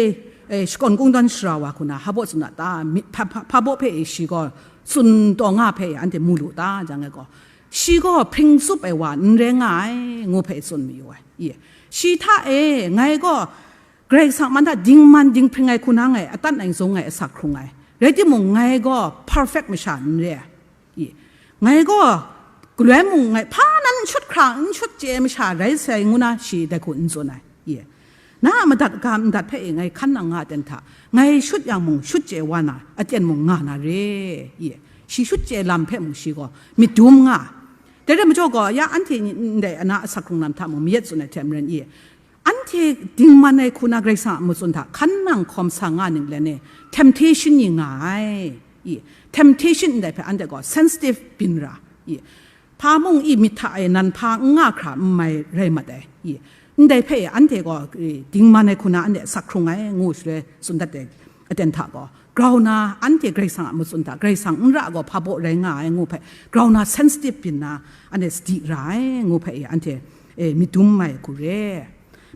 eh, shakawn kungdawn sara wa hku na, hpa baw tsun a ta, mi-, hpa, hpa, hpa baw hpe e shi gaw tsun taw nga hpe e anhte mu lu ta, jang ai gaw, shi gaw hpring tsup ai wa n rai nga ai, ngu hpe e tsun mayu ai. I, shi hta e, ngai gaw, Karai Kasang man hta dingman dinghpring ai hku na ngai atat nang zung ngai asak hkrung ai. Rai timung, ngai gaw perfect masha n re ai. I, ngai gaw galoi mung ngai hpa nan n shut hkra, n shut chye ai masha rai sai ngu na shi dai hku n tsun ai. I, na a madat ga madat hpe e ngai hkan nang nga ten hta, ngai shut yang mung shut chye wa na, aten mung nga na re. I, shi shut chye lam hpe mung shi gaw myit dum nga. Dai rai majaw gaw, ya anhte ndai ana asak hkrung lam hta mung mayat tsun ai hte maren i, anhte dingman ai hku na Karai Kasang a matsun hta hkan nang hkawm sa nga ning len e, temptation ni nga ai. I, temptation ndai hpe anhte gaw sensitive byin ra. I, hpa mung i myit hta e nan hpa n nga hkra n mai rai mat ai. I, ndai hpe anhte gaw, i, dingman ai hku na anhte asak hkrung ai ngu shaloi tsun dat ai. Aten hta gaw, grau na anhte Karai Kasang a matsun hta, Karai Kasang n ra gaw hpa baw rai nga ai ngu hpe, grau na sensitive byin na, anhte sadi ra ai ngu hpe e, anhte, e, myit dum mai hku re.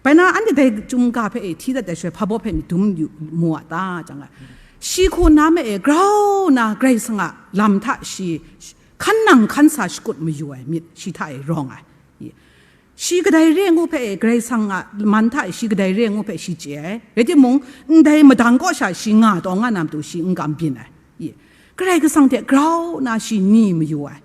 Bai na, anhte dai Chyum ga hpe e hti dat ai shaloi, hpa baw hpe myit dum yu mu a ta, jang ai. Shi hku na me e, grau na Karai Kasang a lam hta shi hkan nang hkan sa shakut mayu ai myit shi hta e rawng ai. I, shi kadai re ngu hpe e, Karai Kasang a man hta e shi kadai re ngu hpe shi chye ai. Rai timung, ndai madang kaw sha shi nga taw nga na matu shi n kam byin ai. I, Karai Kasang hte grau na shi ni mayu ai.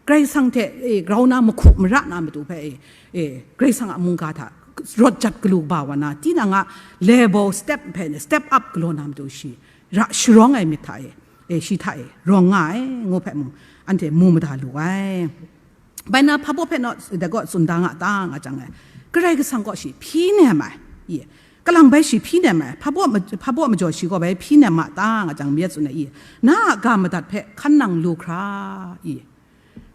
Karai Kasang hte, e, grau na mahku mara na matu hpe, e, e, Karai Kasang a mungga hta rawt jat galu kaba wa na, tinang a level step hpe step up galaw na matu shi ra sharawng ai myit hta e, e, shi hta e rawng nga ai ngu hpe mung, anhte mu mada lu ai. Bai na, hpa baw hpe naw dai gaw tsun da nga ta, nga jang ai. Karai Kasang gaw shi hpyi nem ai. I, kalang bai shi hpyi nem ai. Hpa baw ma-, hpa baw majaw shi gaw bai hpyi nem ma ta, nga jang myit tsun ai. I, na a ga madat hpe hkan nang lu hkra, i,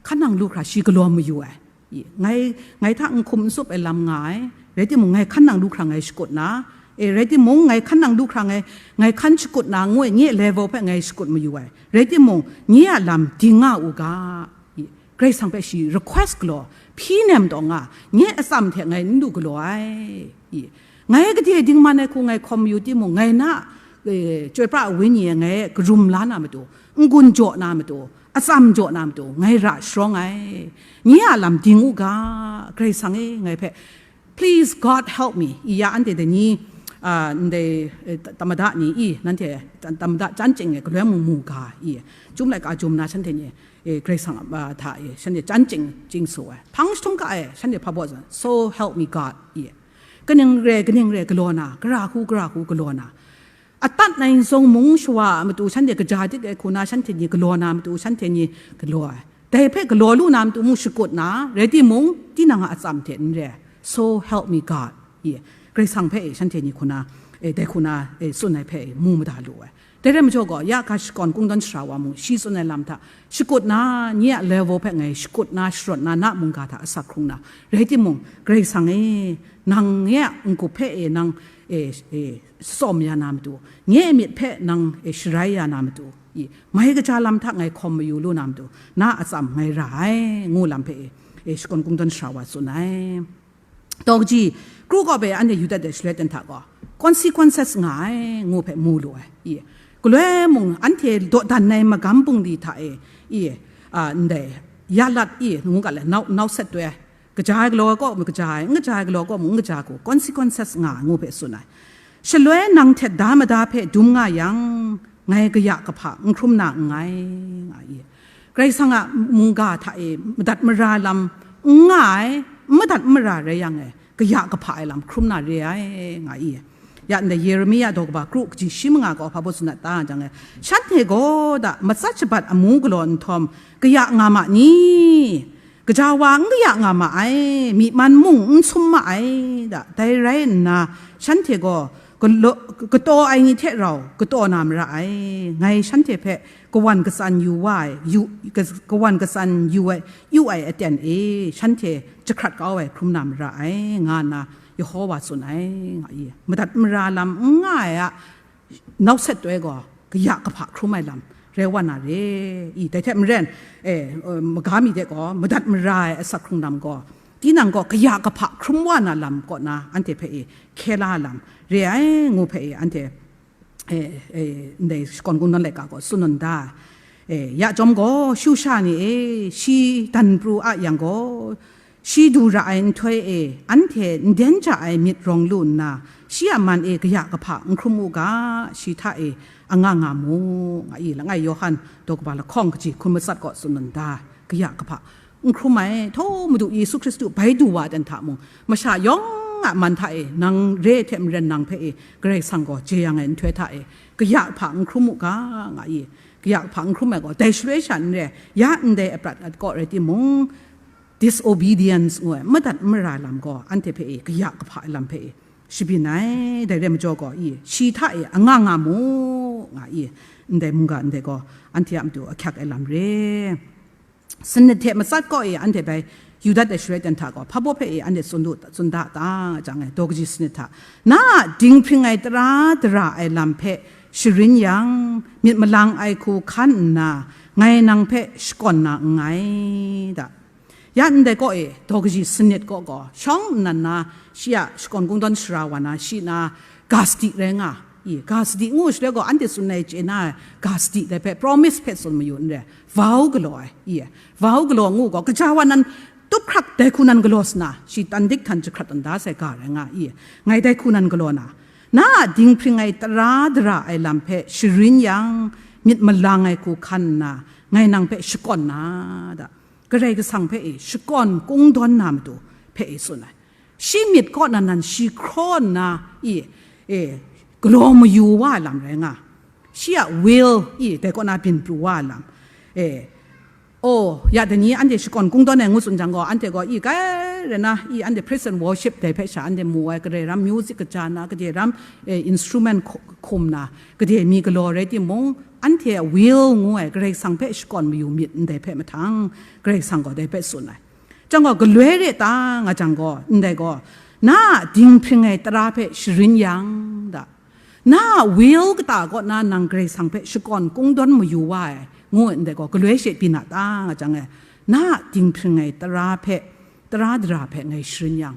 hkan nang lu hkra shi galaw mayu ai. I, ngai, ngai hta n hkum n tsup ai lam nga ai. Rai timung, ngai hkan nang lu hkra ngai shakut na. E, rai timung, ngai hkan nang lu hkra ngai, ngai hkan shakut na, ngu ai, nye level hpe ngai shakut mayu ai. Rai timung, nye a lam ding nga u ga. I, Karai Kasang hpe shi request galaw, hpyi nem taw nga, nye atsam hte ngai n lu galaw ai. I, ngai gade dingman ai hku ngai hkawm yu timung, ngai na, e, chyoi pra ai wenyi e ngai karum la na matu, n-gun jaw na matu, atsam jaw na matu, ngai ra sharawng ai. Nye a lam ding u ga, Karai Kasang e, ngai hpe, please God help me. I, ya anhte dai ni, a, ndai, e, ta-, tamada ni i, nanhte ta-, tamada chyan chying e galoi mung mu ga i, Chyum laika jum na shanhte ni, e, Karai Kasang a, hta e, shanhte chyan ching, ching su ai. Hpang jahtum ga e, shanhte hpa baw zawn, "So help me God," i. Kaning re, kaning re, galaw na, gara hku, gara hku, galaw na. Atat na yin zong mung shawa a matu shanhte kaja dik ai hku na, shanhte ni galaw na matu, shanhte ni galaw ai. Dai hpe galaw lu na matu mung shakut na, rai timung, tinang a atsam hte n re. "So help me God," i. Karai Kasang hpe e, shanhte ni hku na, e, dai hku na, e, tsun ai hpe e, mu mada lu ai. Dai rai majaw gaw, ya ga shakawn kungdawn sara wa mung, shi tsun ai lam hta, shakut na, nye a level hpe ngai shakut na, sharawt na, na mungga hta asak hkrung na, rai timung, Karai Kasang e, nang nye a n-gup hpe e, nang, e, e, tsawm ya na matu, nye a myit hpe nang, e, sharai ya na matu, i, mai kaja lam hta ngai hkawm mayu lu na matu, na a atsam ngai ra ai, ngu lam hpe e, e, shakawn kungdawn sara wa tsun ai. Daw kaji, kru kaw hpe anhte yu dat ai shaloi ten hta gaw, consequences nga ai, ngu hpe mu lu ai, i. Galoi mung, anhte dawdan ai magam bungli hta e, i, a, ndai, ya lat, i, ngu ga le, nau, nau set toi ai, kaja ai galaw kaw mung kaja ai, n kaja ai galaw kaw mung n kaja ai hku, consequences nga ai, ngu hpe tsun ai. Shaloi nang htet da mada hpe dum nga yang, ngai kaya kahpa n hkrum na nngai, nga i. Karai Kasang a mungga hta e madat mara lam n nga ai, n madat n mara rai yang e, kaya kahpa ai lam hkrum na re ai, nga i. Ya ndai Yeremia daw kaba kru kaji shi manga gaw hpa baw tsun dat ta jang e, shanhte gaw da matsat shabat amu galaw nhtawm, kaya nga ma ni? Gaja wa n kaya nga ma ai, myi man mung n sum ma ai, da. Dai rai nna, shanhte gaw galaw, kataw ai ni hte rau kataw na mara ai, ngai shanhte hpe kawan katsan yu wa ai, yu, ka-, kawan katsan yu ai, yu ai aten e, shanhte jahkrat kau ai hkrum na mara ai, nga nna Yehova tsun ai, nga i. Madat mara lam n nga ai a, nau set toi gaw, kaya kahpa hkrum ai lam rai wa na re i. Dai hte maren, e, e, maga mi de gaw, madat mara ai asak hkrung lam gaw, tinang gaw kaya kahpa hkrum wa na lam kaw na, anhte hpe e, hkye la lam re ai, ngu hpe e, anhte, e, e, ndai shakawn kungdawn laika gaw tsun da ai. E, ya chyawm gaw, Shusha ni e, shi dan pru a yang gaw, shi du ra ai nhtoi e, anhte n den ja ai myit rawng lu nna, shi a man e kaya kahpa n hkrum u ga, shi hta e anga nga mu, nga i. Langai Yawhan daw kaba lahkawng kaji hkun matsat kaw tsun da ai, kaya kahpa n hkrum ai, htaw Madu Yesu Hkristu bai du wa dan hta mung, masha yawng a man hta e, nang re ai hte maren nang hpe e, Karai Kasang gaw jeyang ai nhtoi hta e, kaya kahpa n hkrum u ga, nga i. Kaya kahpa n hkrum ai gaw, dai shaloi sha n re, ya ndai aprat at kaw rai timung, disobedience ngu ai, madat mara lam gaw, anhte hpe e, kaya kahpa ai lam hpe e, shabyin ai, dai rai majaw gaw, i, shi hta e, anga nga mu, nga i, ndai mungga ndai gaw, anhte a matu ahkyak ai lam re. Sanit hte matsat kaw e anhte bai yu dat ai shaloi ten hta gaw, hpa baw hpe e anhte tsun lu, tsun da ta nga jang e, daw kaji sanit hta, na a dinghpring ai tara dara ai lam hpe sharin yang, myit malang ai hku hkan nna, ngai nang hpe shakawn na nngai, da. Ya ndai kaw e, daw kaji sanit kaw gaw, shawng nnan na, shi a shakawn kungdawn sara wa na, shi na, ga sadi rai nga, i, ga sadi ngu shaloi gaw, anhte tsun ai chye na ai, ga sadi dai hpe, promise hpe tsun mayu n re, vow galaw ai, i, vow galaw ngu gaw, kaja wa nan tup hkrak dai hku nan galaw sa na, shi tan dik htan jahkrat dan da sai ga rai nga, i, ngai dai hku nan galaw na, na a dinghpring ai tara dara ai lam hpe sharin yang, myit malang ai hku hkan nna, ngai nang hpe shakawn na, da. Karai Kasang hpe e shakawn kungdawn na matu hpe e tsun ai. Shi myit kaw na nan shi hkraw nna, i, e, galaw mayu wa ai lam rai nga. Shi a will, i, dai kaw na byin pru wa ai lam. E, oh, ya dai ni anhte shakawn kungdawn ai ngu tsun jang gaw, anhte gaw, i, kai rai na, i, anhte praise and worship dai hpe sha anhte mu ai, kadai ram music kaja na, kadai ram, e, instrument hku-, hkum na, kadai mi galaw rai timung, anhte a will ngu ai, Karai Kasang hpe shakawn mayu myit ndai hpe mahtang, Karai Kasang gaw dai hpe tsun ai. Chyang gaw, galoi re ta nga jang gaw, ndai gaw, na a dinghpring ai tara hpe sharin yang, da. Na a will kata kaw na nang Karai Kasang hpe shakawn kungdawn mayu wa ai, ngu ai ndai gaw, galoi she byin a ta nga jang e, na a dinghpring ai tara hpe, tara dara hpe ngai sharin yang,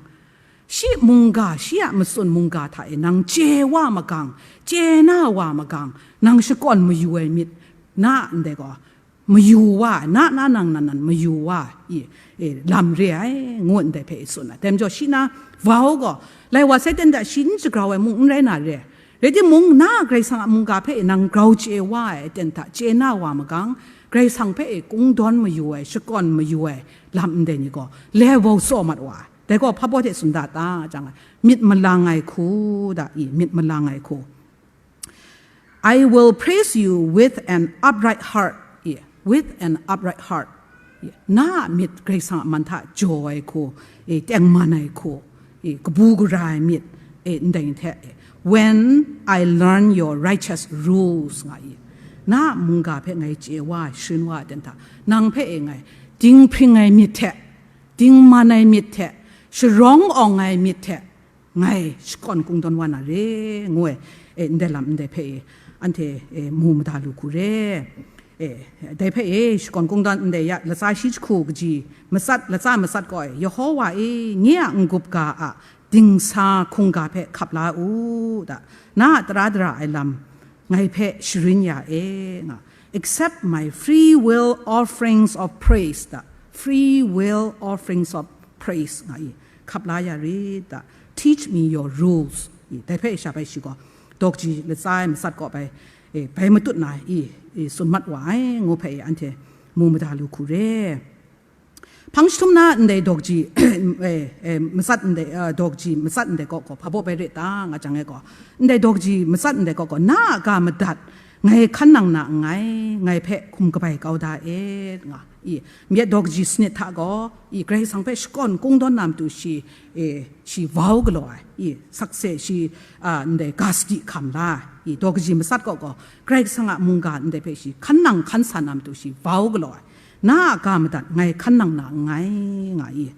shi mungga, shi a matsun mungga hta e nang chye wa magang, chye na wa magang, nang shakawn mayu ai myit, na a ndai gaw, mayu wa ai, na, na nang nan nan mayu wa ai, i, e, lam re ai, ngu ndai hpe i tsun ai. Dai majaw shi na vow gaw, lai wa sai ten hta shi n shagrau ai mung n rai na re. Rai timung, na Karai Kasang a mungga hpe nang grau chye wa ai aten hta chye na wa magang, Karai Kasang hpe e kungdawn mayu ai, shakawn mayu ai lam ndai ni gaw, level tsaw mat wa ai. Dai gaw hpa baw hte tsun da ta, jang ai, myit malang ai hku da i, myit malang ai hku. "I will praise you with an upright heart," i, "with an upright heart." I, na a myit Karai Kasang a man hta jaw ai hku, i, tengman ai hku, i, kabu gara ai myit, i, ndai hte, i, "When I learn your righteous rules," nga i, na a mungga hpe ngai chye wa ai, sharin wa ai ten hta, nang hpe e ngai dinghpring ai myit hte, dingman ai myit hte, sharawng awng ai myit hte, ngai shakawn kungdawn wa na re, ngu ai, e, ndai lam ndai hpe e, anhte, e, mu mada lu hku re. E, dai hpe e, shakawn kungdawn ndai ya, latsa shi jahku kaji matsat, latsa matsat gaw e, "Yehowa e, nye a n-gup ga a dingsa hkungga hpe hkap la u," da, "Na a tara dara ai lam ngai hpe sharin ya e," nga, "Accept my free will offerings of praise," da, "Free will offerings of praise," nga i, "Hkap la ya rit," da, "Teach me your rules," i, dai hpe sha bai shi gaw, dawk ji latsa ai matsat kaw bai, e, bai matut na i, i, tsun mat wa ai, ngu hpe i, anhte mu mada lu hku re. Hpang jahtum na ndai dawk ji, e, e, matsat ndai, e, dawk ji matsat ndai kaw gaw, hpa baw bai re ta, nga jang e gaw, ndai dawk ji matsat ndai kaw gaw, na a ga madat ngai hkan nang na nngai, ngai hpe hkum kabai kau da e, nga i, myit dawk ji sanit hta gaw, i, Karai Kasang hpe shakawn kungdawn na matu shi, e, shi vau galaw ai, i, sakse shi, a, ndai ga sadi hkam la ai, i, dawk ji matsat kaw gaw, Karai Kasang a mungga ndai hpe shi hkan nang hkan sa na matu shi vau galaw ai, na a ga madat ngai hkan nang na nngai, nga i,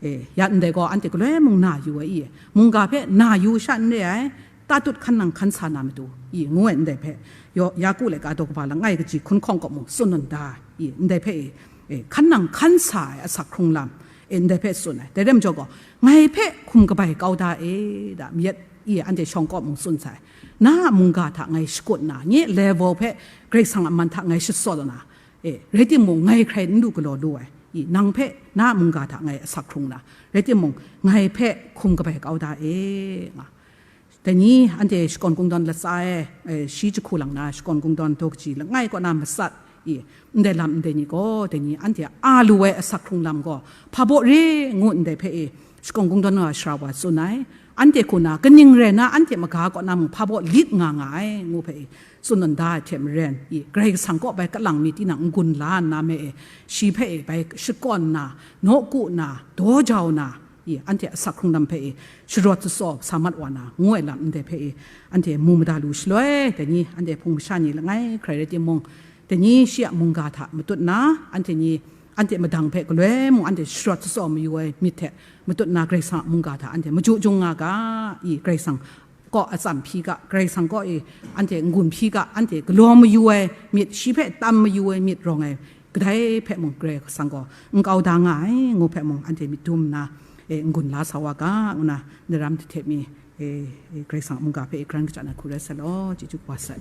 e, ya ndai gaw anhte galoi mung na yu ai i, mungga hpe na yu sha n re ai, tatut hkan nang hkan sa na matu i, ngu ai ndai hpe, Yo-, Yaku laika daw kaba langai kaji hkun hkawng kaw mung tsun nna da i, ndai hpe e, e, hkan nang hkan sa ai asak hkrung lam, e, ndai hpe tsun ai. Dai rai majaw gaw, ngai hpe hkum kabai kau da e, da, myit i, anhte shawng kaw mung tsun sai. Na a mungga hta ngai shakut nna, nye level hpe Karai Kasang a man hta ngai shatsawt na, e, rai timung, ngai hkrai n lu galaw lu ai, i, nang hpe na a mungga hta ngai asak hkrung na, rai timung, ngai hpe hkum kabai kau da e, nga. Dai ni, anhte shakawn kungdawn latsa e, e, shi jahku lang na, shakawn kungdawn dawk ji langai kaw na matsat, i, ndai lam ndai ni gaw, dai ni, anhte a lu ai asak hkrung lam gaw, hpa baw re ngu ndai hpe e, shakawn kungdawn wa shara wa tsun ai. Anhte hku na, kaning rai na, anhte maga kaw na mung hpa baw lit nga nga ai, ngu hpe e, tsun nna da ai hte maren, i, Karai Kasang kaw bai kalang mi tinang n-gun la nna me e, shi hpe e bai shakawn na, nawku na, daw jau na, i, anhte asak hkrung lam hpe e, sharawt tsatsaw sa mat wa na, ngu ai lam ndai hpe e, anhte mu mada lu shaloi, dai ni, anhte hpung masha ni langai hkrai rai timung, dai ni shi a mungga hta matut na, anhte ni, anhte madang hpe galoi mung anhte sharawt tsatsaw mayu ai myit hte matut na, Karai Kasang a mungga hta anhte maju jung nga ga, i, Karai Kasang kaw atsam hpyi ga, Karai Kasang kaw e anhte n-gun hpyi ga, anhte galaw mayu ai myit, shi hpe tam mayu ai myit rawng ai, kadai hpe mung Karai Kasang gaw n kau da nga ai, ngu hpe mung anhte myit dum nna, e, n-gun la sa wa ga, ngu na, daram hte mi, e, e, Karai Kasang a mungga hpe e, hkran kaja na hku rai sa law, chyeju kaba sai.